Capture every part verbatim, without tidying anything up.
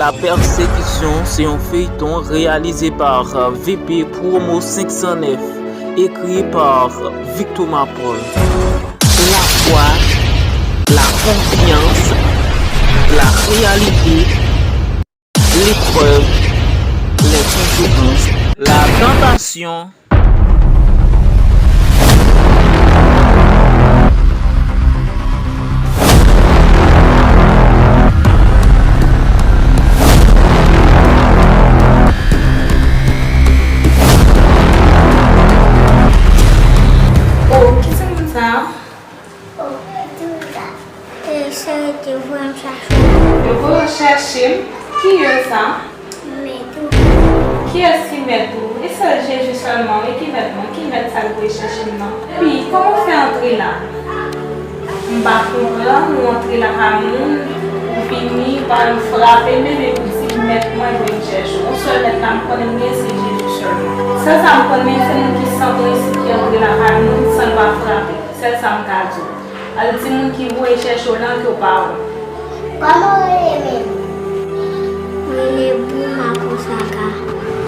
La Persécution se yon feyton reyalize pa V P Promo senk san nèf, ekri pa Victor Mapol. La foi, la konfyans, la reyalite, leprèv, les conséquences, la tentation. Oh, ki se moun sa a? E se yo te voye m chache. Yo voye w chache m? Ki yo sa? Mèt ou. Kiyès ki mèt ou? E sèl Jezi sèlman, wi, ki mèt mwen. Ki mèt sa l voye chèche m nan? Epi, kòman w fè antre la? M pa konprann, ou antre lakay moun, ou vini, ou pa menm frape, menm epi w di m mèt mwen voye m chèche w. Yon sèl mèt la m konnen m gen, se Jezi sèlman. Sèl sa m konnen, se moun ki santre isit ki antre lakay moun san l pa frape. Sèl sa m ka di w. Al di moun ki voye chèche w lan ke w pa wè. Kòman w rele menm? Mwen rele Bouma Konsaka.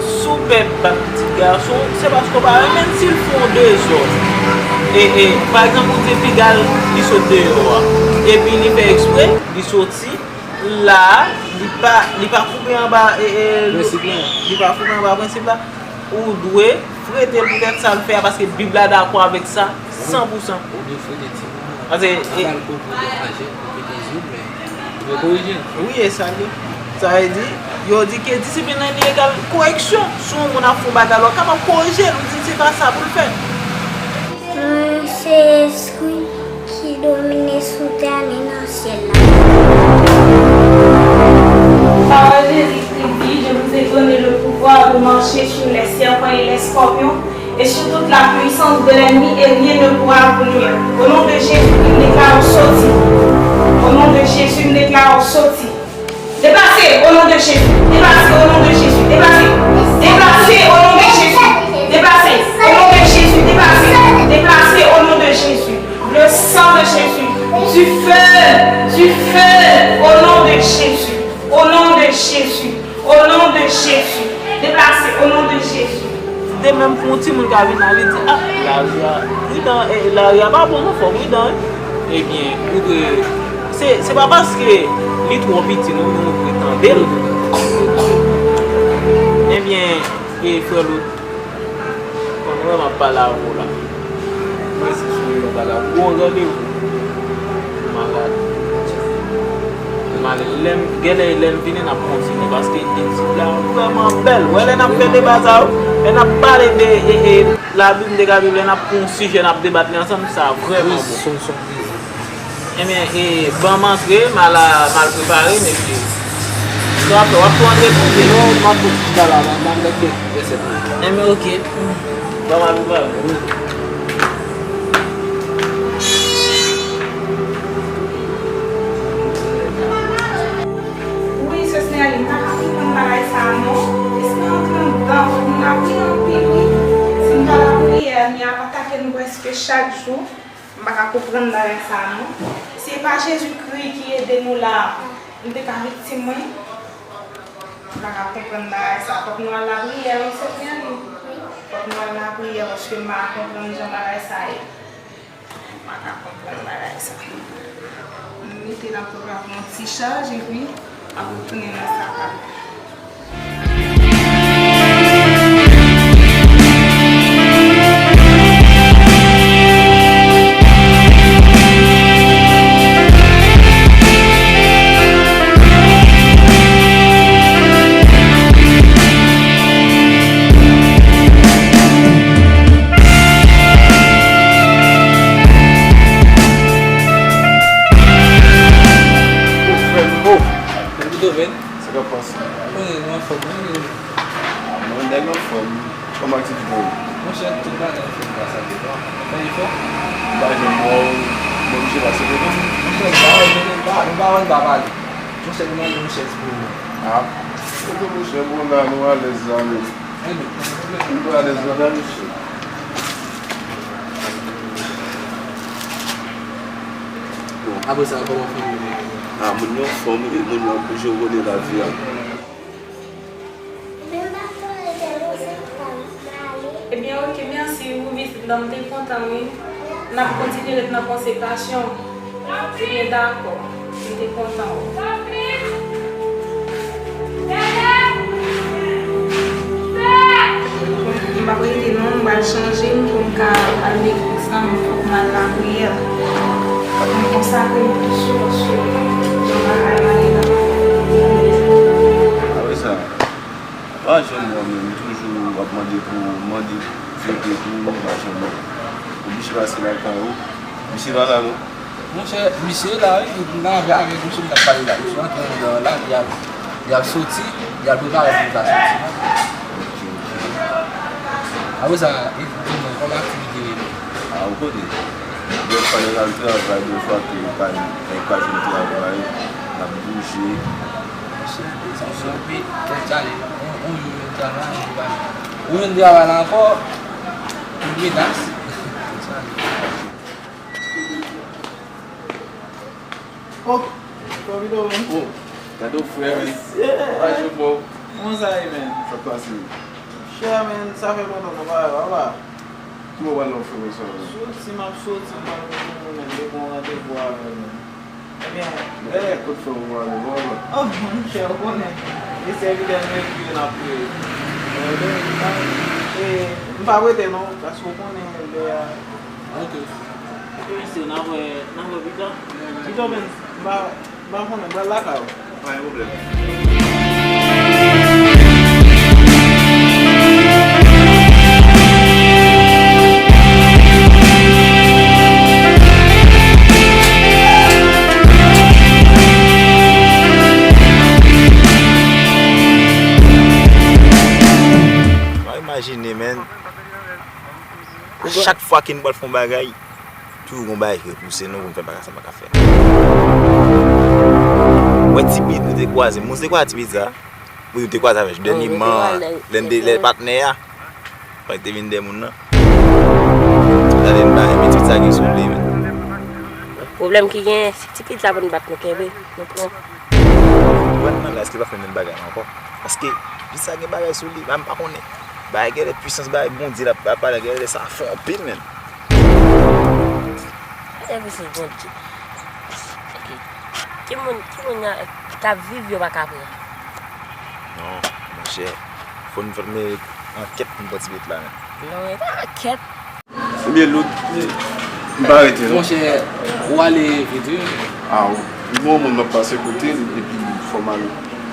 Si w pè bat pitit gason, se paske w pa renmen l si l fè yon dezòd. E, e, pa egzanp, ou di piga l, li sot deyò a. Epi li fè ekspre, li soti, la a, li pa, li pa koube anba, e, e, li pa koube anba prensip la. Ou dwe frete l poutèt sa l fè a, paske Bib la dakò avèk sa san pou san. Ou dwe frete timoun nan. Paske, e, pa ba l kou pou l manje, pou l pete zye l, men ou dwe korije l. Wi, e sa l ye. Sa vle di, yo di ke disiplin nan li egal koreksyon. Si yon moun ap fè yon bagay, lè w kapab korije l, ou di l se pa sa pou l fè. Mwen se espri ki domine sou tè a ni nan syèl la. Pawòl Jezikri di, Je vous ai donné le pouvoir de marcher sur les serpents et les scorpions et sur toute la puissance de l'ennemi et rien ne pourra vous nuire. Au nom de Jésus, m deklare w soti. Au nom de Jésus, m deklare w soti. Deplase, o non de Jezi. Deplase, o non de Jezi. Deplase. Deplase, o non de Jezi. Deplase, o non de Jezi. Deplase. Deplase, o non de Jezi. Le sang de Jésus. Du feu. Du feu. Au nom de Jésus. Au nom de Jésus. Au nom de Jésus. Deplase, o non de Jezi. De menm pou yon timoun ka vin la, li di, "Ah, lari a pridan, eh, lari a pa bon non, fò w pridan, wi." Ebyen, ou dwe, se, se pa paske li twò piti non, men ou dwe tande l. Ebyen, e frè Lot, konn wè m ap pale avè w la. Mwen se sou yon bagay. Gon randevou. Malad. Malad. Lè m, genlè lè m vini, n ap kontinye, paske etid la vrèman bèl. Wè, lè n ap fè deba sa yo, lè n ap pale de, e, e, Labib, de Labib, lè n ap pran yon sijè, n ap debat li ansanm, sa vrèman bon. Ebyen, e, ban m antre, m al, m al prepare, mesye. Sa w ap fè, w ap tou antre tou, mesye? Non, m ap tou chita la, m ap gade resèt la. Ebyen, oke. Ban m al prepare. Wi, sè Snerline, m pa ka konprann bagay sa a non. Espri antre anndan, fòk nou lapriyè anpil, wi. Si n pa lapriyè, ni ap atake nou prèske chak jou. M pa ka konprann bagay sa a non. Si e pa Jezikri ki ede nou la, m te ka viktim, wi. M pa ka konprann bagay sa. Fòk nou al lapriyè, wi, sè Snerline. Fòk nou al lapriyè, paske m pa ka konprann jan bagay sa ye. M pa ka konprann bagay sa. M mete l anpil pou yon ti chaj, epi m ap retounen nan sa k ap. Frè m, oh! Sa k ap pase? Mwen, mwen anfòm, mwen. Ah, mwen nèg anfòm. Kòman aktivite w ye? Monchè, tout bagay anfòm gras a Bondye. Kòman e fè? M pa janm wè w, mwen oblije pase kote w. Monchè, m pa wè, m pa, m pa wè, m pa pale. Monchè, m mande yon chèz pou ou. Ah. Kote monchè, bon la, nou alèz la menm. Nou alèz la, monchè. Bon, apre sa, kòman fanmi w ye? Ah, moun yo anfòm, wi, moun yo ap bouje, ou konnen lavi a. Nan m te kontan wi. N ap kontinye ret nan konsekrasyon. Ebyen dakò. M te kontan wi. M p ap rete non, m pral chanje m pou m ka al legliz la, men fòk m al lapriyè. Fòk m konsakre m tou sou, sou, sou bagay la. Apre sa, pa janm wè m menm, toujou w ap mande pou, mande vete pou ou, pa janm wè. Oblije pase lakay ou. Misye pa la non. Monchè, misye la wi, m nan avè avèk misye, m t ap pale la. Misye antre anndan la, li al, li al soti, li al prepare pou l ta soti. Apre sa, e di mwen, kòman aktivite ye? A, ou konnen. Dèfwa lè n al travay, dèfwa ke pa, nèg pa jwenn travay, n ap bouje. Monchè, sa fè anpil, tèt chaje. On, on jou jwenn travay, on jou pa jwenn. Ou jwenn travay la ankò, ou menas. Tèt chaje. Oh, Davido, men. Oh, gade w frè, men. Mesye. Paj yo bò. Kòman sa ye, men? Sa k pase? Chè, men, sa fè lontan nou pa wè, papa. Ki bò w pral la, frè, men, sa, men? Soti, m ap soti, m pral wè yon moun, men, m te gen yon randevou avè l, men. Ebyen, men, lè kèt kote frè w pral, papa. Oh, monchè, ou konnen. E sèvitè m epi yo n ap priye. E, m pa prete, non, paske ou konnen, lè a, Ok. Ok, mesye, n a wè, n a wè pita. Pito, men, m pa, m pa konnen, m pral lakay ou. Pa gen pwoblèm. Pa imajine, men. A chak fwa ke nou pral fè yon bagay, toujou gon bagay ki repouse nou pou n fè bagay sa pa ka fè. Mwen Tibit, nou te kwaze. Mwen te kwaze Tibit sa. Wi, nou te kwaze avè l dènyèman, lè n te, lè patnè a. Fò l te vin dèyè moun nan. Gade n bagay, men Tibit sa gen sou li, men. Pwoblèm ki genyen, si Tibit sa pou n bat nou kenbe, nou pran. Gouvenman la, èske l pa fè menm bagay la ankò? Paske li sa gen bagay sou li, m pa konnen. Bagay genlè pwisans bagay Bondye l ap pale, genlè sa fò anpil menm. Gade pwisans Bondye. Ki moun, ki moun k ap viv yo pa ka pran? Non, monchè. Fò n fè men ankèt pou n pran Tibit la menm. Non, e pa ankèt. Ebyen, Loud, m pa rete, non. Monchè, ou ale vit, wi. A, wi. Gon moun m ap pase kote l, epi fò m ale.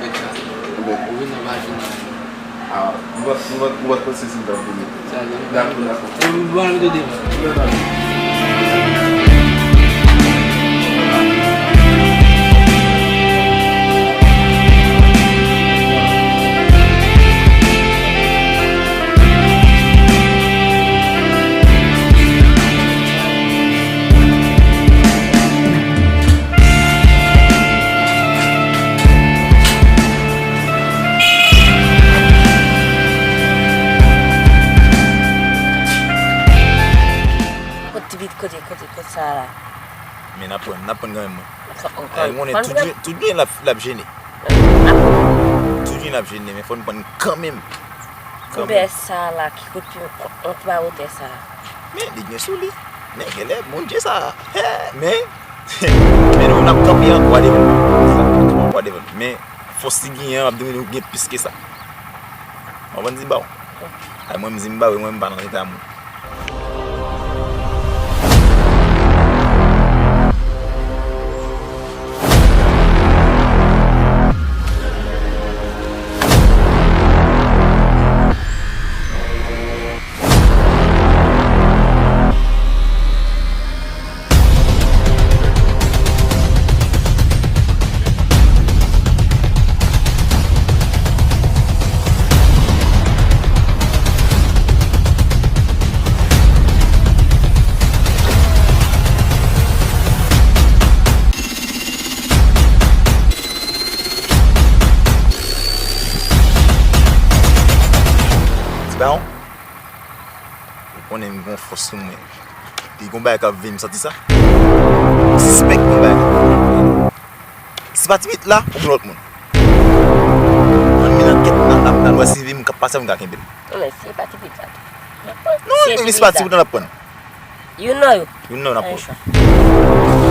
Ebyen. Ou vin nan machin nan. A, m pa, m pa, m pa t panse si m t ap vini. Dakò, dakò. Ebyen, m pral mete devan. Kot Tibit, kote, kote, kote sa a la? Men n ap pran, n ap pran kanmenm, mwen. Ay, konnen tout jan, tout jan l ap, l ap jene. Tout jan l ap jene, men fò n pran kanmenm. Kanmenm. Konpè sa a la, ki kote, yon ti pa wotè sa a? Men, li gen sou li. Men, genlè, Bondye sa a. Hè, men, men nou, n ap kanpe an kwa devan. N ap kanpe an kwa devan. Men, fòs li genyen an ap domine w gen plis ke sa. Mwen konn di ba w. Ay, mwen, m di m ba w, mwen, m pa nan eta moun. Ti Bawon, ou konnen m gen yon fòs sou mwen. Depi gon bagay k ap vini, m santi sa. M sispèk gon bagay k ap vini. Si pa Tibit la, ou gen lòt moun. Ann mennen ankèt la, n ap, n ap wè si se moun k ap pase, moun ka kenbe l. Non, men si e pa Tibit la tou. Non, se li se pa ti bouton n ap pran. Youn nan yo. Youn nan yo n ap pran.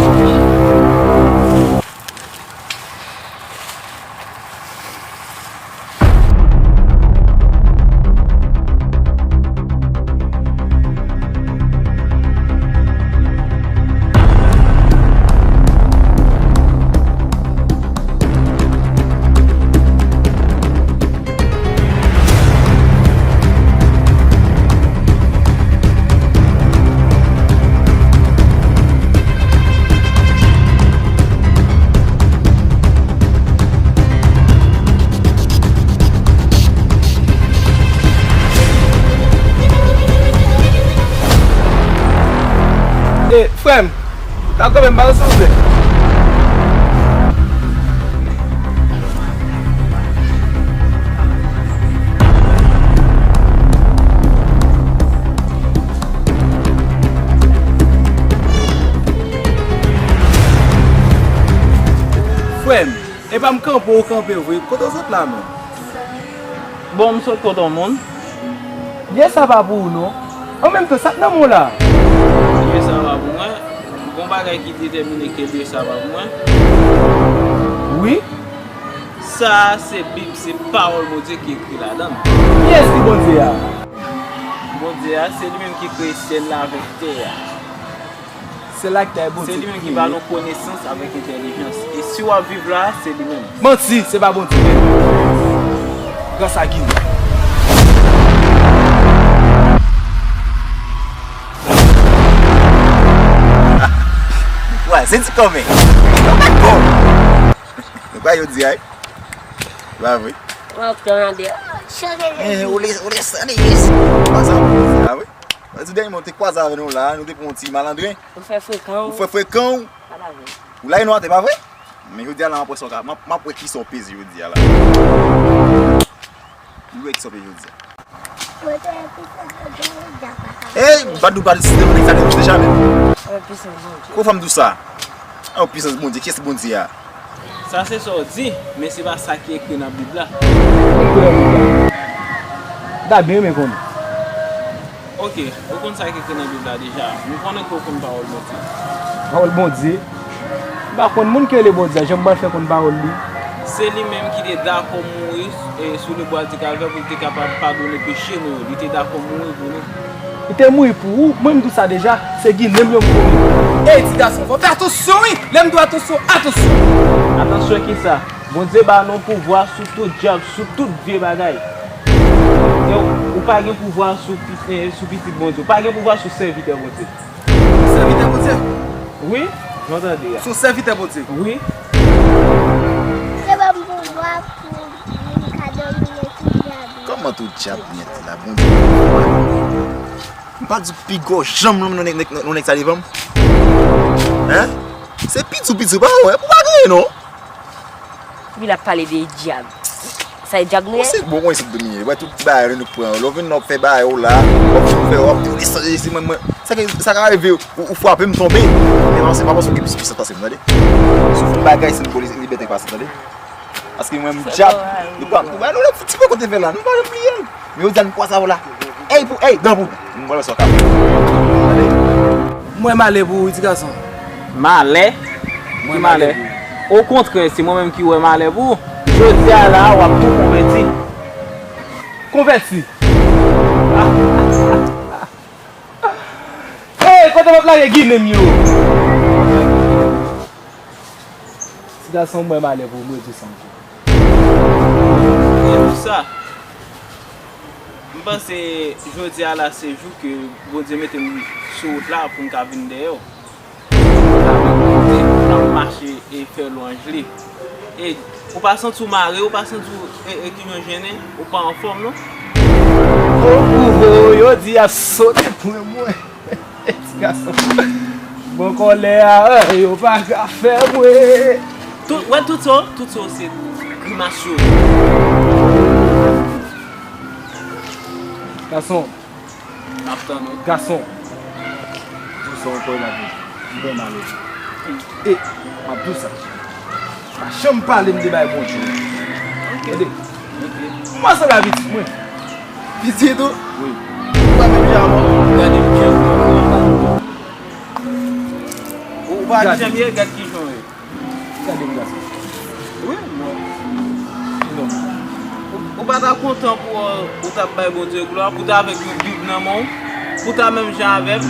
E, frè m, ta kanpe m ba yo silvouplè. Frè m, epa m kanpe ou kanpe vre. Kote w sot la menm? Bon, m sot kote yon moun. Biyè sa pa pou ou non. An menm tan, sa k nan men w la? Biyè sa pa pou mwen. Gon bagay ki detèmine ke biyè sa pa pou mwen. Wi. Sa a se Bib, se pawòl Bondye ki ekri ladan l. Kiyès ki Bondye a? Bondye a, se li menm ki kreye syèl la avèk tè a. Se la k te Bondye. Se li menm ki ba nou konesans avèk entèlijans. E si w ap viv la, se li menm. Manti, se pa Bondye menm. Gras a Ginen. Wè, se ti kòmè. Yo pa bon. Nou pa yo di ay. Pa vre. Wè, ou te tande. Eh, ou les, ou les, allez, yes. Kwa sa, pa vre. Mwen di dènye mwen te kwaze avè nou la, nou te pran yon ti malandren. Ou fè frekan. Ou fè frekan. Sa pa vre. Ou la e nou atè, pa vre? Men jodi a la, m ap wè sa w ka, m ap, m ap wè kisa w peze jodi a la. M wè kisa w peze jodi a. Ey, m pa di w pa site nèg sa deja menm. Kou fè m di w sa. An pisans Bondye, kiyès Bondye a? Sa se sa w di, men se pa sa ki ekri nan Bib la. Ki ekri nan Bib la? M ta byen renmen konnen. Oke, ou konn sa ki ekri nan Bib la deja. M konnen ke w konn pawòl Bondye. Pawòl Bondye? M pa konn moun ki rele Bondye a, jan m pral fè konn pawòl li? Se li menm ki te dakò mouri, e, sou lebwa di Kalvè pou l te kapab padone peche nou yo. Li te dakò mouri pou nou. Li te mouri pou ou, mwen m di w sa deja, se Ginen m yo m konnen. Ey, ti gason, fò w fè atansyon wi! Lè m di w atansyon, atansyon! Atansyon kisa? Bondye ba nou pouvwa sou tout dyab, sou tout vye bagay. E ou, ou pa gen pouvwa sou pi-, eh, sou pitit Bondye. Ou pa gen pouvwa sou sèvitè Bondye. Sèvitè Bondye? Wi, jan w tande a. Sou sèvitè Bondye? Wi. Se ban m pouvwa pou m ka domine tout dyab yo. Kòman tout dyab nèt la, Bondye? M pa di w pi gwo janm nan nèg, nèg, nèg sa devan m? Hein? Se piti w piti w pa wè, pou pa genyen non. Epi l ap pale de dyab. Sa e dyab nou ye? Bon, se bon, bon, se domine. Wè, tout ti bagay nou pran. Lè w vin la, w ap fè bagay ou la, w ap fè, w ap di, w desann, se mwen, mwen. Sa ka, sa ka rive, ou, ou frape m tonbe. Men se pa paske w gen plis pisans pase m, tande. Si w fè yon bagay, se m pou li, li bèt pase, tande. Paske mwen, m dyab, nou pa, nou pa, nou pa, ti pè kote fè la, nou pa janm bliye l. Men yo di a, nou kwaze avè w la. Ey, pou, ey, dan pou. M wè sa w ka fè. Tande. Mwen malè pou ou, wi, ti gason. Malè? Ki malè? Okontrè, se mwen menm ki wè malè pou ou. Jodi a la, w ap tou konvèti. Konvèti? Ey, kote m ap lage Ginen m yo? Ti gason, mwen malè pou ou, m redi sa ankò. E pou sa, m panse jodi a la se jou ke Bondye mete m sou wout la pou m ka vin dèyè w. Pou n ap mache e fè lwanj li. E ou pa santi w mare, ou pa santi w, e, e, ki jan w jennen, ou pa anfòm non. O, o, o, yo di y ap sote pran mwen. Ti gason. Bon kòlè a, yo pa ka fè mwen. Tout, wè tout sa, tout sa se grimas yo. Gason. M ap tann ou. Gason. Di w sa ankò, m ap di w. M wè malè. E, m ap di w sa. Pa janm pale m de bagay Bondye. Ok. Tande. Ok. M ansanm avè pitit mwen. Pitit ou? Wi. Ou pa menm Gade byen. Ou pa janm ye, gad ki jan w ye. Gade m gason. Wi, bon. Non. Ou, ou pa ta kontan pou, euh, ou ta bay Bondye glwa, pou ta avèk yon Bib nan men w, pou ta menm jan avè m?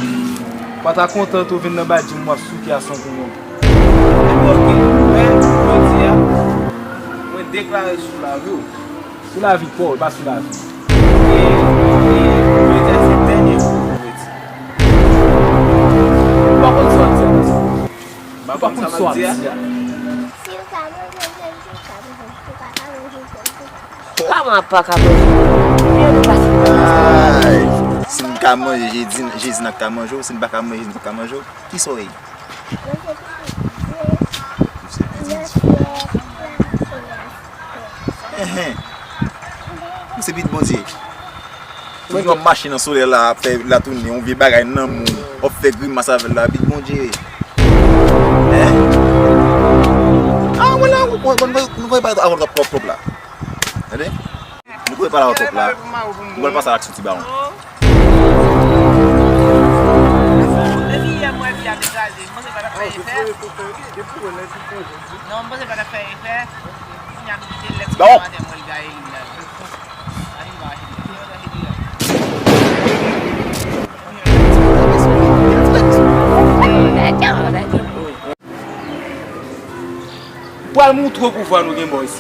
Pa ta kontan tou vin nan badji m w ap souke a san pou mwen. Ebyen, oke. Men, jodi a, mwen deklare sou lavi w. Sou lavi pa w, e pa sou lavi m. E, e, mwen di a se dènye jou pou mwen di. Ou pa konn sa w ap di a, gason. Ou pa konn sa w ap di a. Si w ka manje, manje, si w ka manje, si w pa ka manje, manje, si w pa ka manje. Kòman w pa ka manje? Byen nou pase nan. Ay, si n ka manje, Jezi, Jezi n ap ka manje w, si n pa ka manje, Jezi n p ap ka manje w. Kisa w ye? Mwen se pitit Dye. Mwen se pitit Dye. Enhen. Ou se pitit Bondye. Ou vin w ap mache nan solèy la, ap fè latounen, yon vye bagay nan men w, w ap fè grimas avè l la, pitit Bondye. Enhen. Ah, mwen la, nou konn pale avè l twòp, twòp, twòp la. Tande? Nou konn pale avè l twòp la. Nou pral pase a aksyon, ti bawon. Depi yè m wè vi a degaje, m panse pa t ap fè efè. Non, m panse pa t ap fè efè. Kounye a m kite l, lè m kite maten m wè l gaye li la. Pral moutre w pouvwa nou gen bò isi.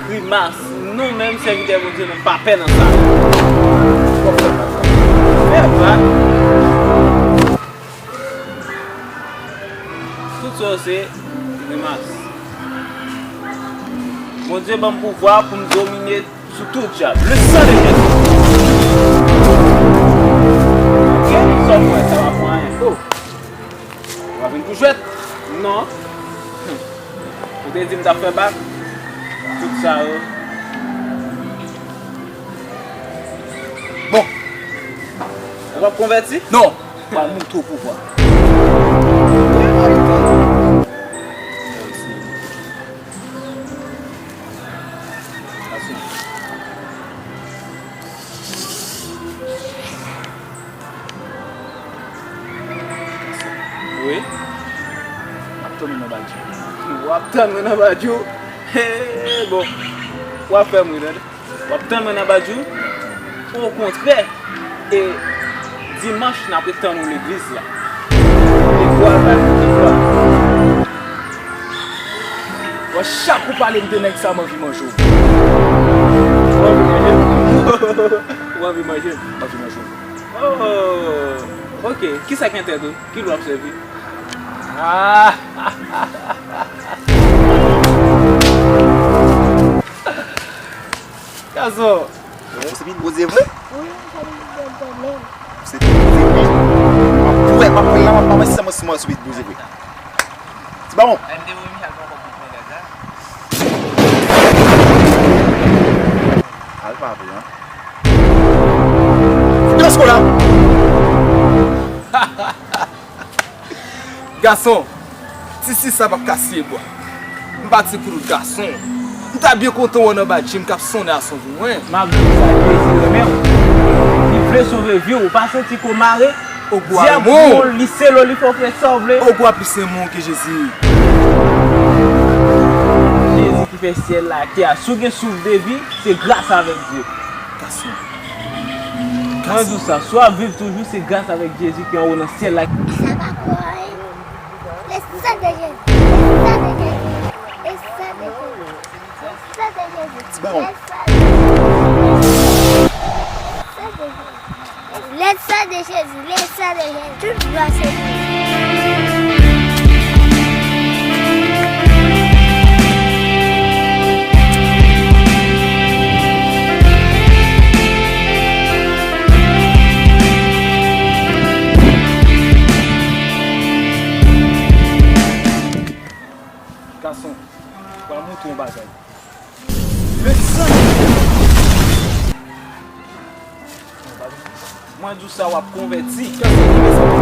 Grimas, nou menm sèvitè Bondye, nou pa pè nan sa. Fè bak. Tout sa yo se grimas. Bondye ban m pouvwa pou m domine sou tout dyab. Le sang de Jésus. Ok? Sa w kwè, sa va pran anyen. Oh. Ou pa vin pou jwèt? Non. Ou te di m t ap fè bak? Tout sa yo. Bon. Ou p ap konvèti? Non. Ou pral moutre w pouvwa. Wi. M ap tann ou nan badji. W ap tann mwen nan badji w? He, bon. W ap fè m ri, tande. W ap tann mwen nan badji w? Okontrè, e dimanch n ap ret tann ou legliz la. Lekòl, bay lekòl. Bon, chak ou pale m de nèg sa, m anvi manje w. Ou anvi manje m? Ou anvi manje m? M anvi manje w. Oh, ok. Kisa k entèt ou? Ki lwa w ap sèvi? Ah! Gason! Ou se pitit Bondye vre? Wi, m se pitit Bondye menm. Ou se pitit Bondye vre? M ap wè, m ap wè la, m ap, m ap wè si se mwen, si mwen se pitit Bondye vre. Ti bawon. Al pa vre, an. Fouke nan sko la. Gason, ti sis sa p ap ka siye bwa. M pa ti koulout gason. M ta byen kontan wè w nan badji m k ap sonnen a son pou mwen. M ap di w sa, Jezi renmen w. Li vle sove vi w. Ou pa santi ke w mare? Ogwa, dyab renmen w, li selo, li fè w fè sa w vle. Ogwa plis renmen w ke Jezi. Jezi ki fè syèl la, tè a. Si w gen souf de vi, se gras avèk Dye. Gason. Mwen di w sa, si w ap viv toujou, se gras avèk Jezi ki anwo nan syèl la. Sa pa pou anyen. Le sang de Jésus. Le sang de Jésus. Le sang de Jésus. Le sang de Jésus. Ti bawon. Le sang de Jésus. Le sang de Jésus. Le sang de Jésus. Le sang de Jésus. Tout gloire c'est pour lui. Gason, m pral montre w yon bagay. Le sang. Mwen di w sa, w ap konvèti. Kèlke ki bezwen